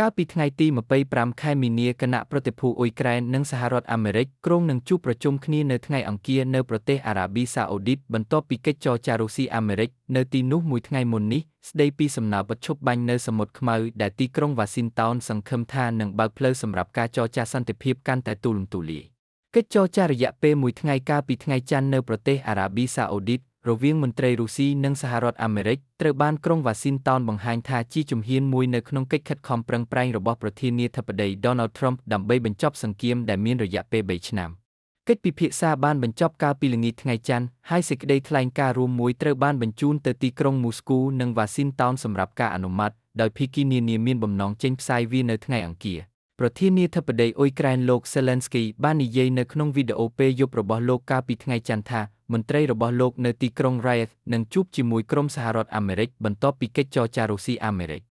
កាលពីថ្ងៃទី25ខែមីនាគណៈប្រតិភូអ៊ុយក្រែននិងសហរដ្ឋអាមេរិកគ្រោងនឹងជួបប្រជុំគ្នានៅថ្ងៃអង្គារនៅប្រទេសអារ៉ាប៊ីសាអូឌីតបន្ទាប់ពីកិច្ចចរចារុស្ស៊ីអាមេរិកនៅទីនោះមួយថ្ងៃមុននេះស្ដីពីសំណើបិទឈប់បាញ់នៅសមុទ្រខ្មៅដែលទីក្រុងវ៉ាស៊ីនតោនសង្ឃឹមថានឹងបើកផ្លូវសម្រាប់ការចរចាសន្តិភាពកាន់តែទូលំទូលាយកិច្ចចរចារយៈពេលមួយថ្ងៃកាលពីថ្ងៃច័ន្ទនៅប្រទេសអារ៉ាប៊ីសាអូឌីតរវាងមន្ត្រីរុស្ស៊ីនិងសហរដ្ឋអាមេរិកត្រូវបានក្រុងវ៉ាស៊ីនតោនបង្ហាញថាជាជំហានមួយនៅក្នុងកិច្ចខិតខំប្រឹងប្រែងរបស់ប្រធានាធិបតី Donald Trump ដើម្បីបញ្ចប់សង្គ្រាមដែលមានរយៈពេល3ឆ្នាំកិច្ចពិភាក្សាបានបញ្ចប់កាលពីល្ងាចថ្ងៃច័ន្ទហើយសេចក្តីថ្លែងការណ៍រួមមួយត្រូវបានបញ្ជូនទៅទីក្រុងមូស្គូនិងវ៉ាស៊ីនតោនសម្រាប់ការអនុម័តដោយភាគីនានាមានបំណងចេញផ្សាយវានៅថ្ងៃអង្គារប្រធានាធិបតីអ៊ុយក្រែនលោក Zelensky បាននិយាយនៅក្នុងវីដេអូពេលយប់របស់លោកកាលពីថ្ងៃច័ន្ទថាមន្ត្រីរបស់លោកនៅទីក្រុង Riyadh នឹងជួបជាមួយក្រុមសហរដ្ឋអាមេរិកបន្ទាប់ពីកិច្ចចរចារុស្ស៊ីអាមេរិក។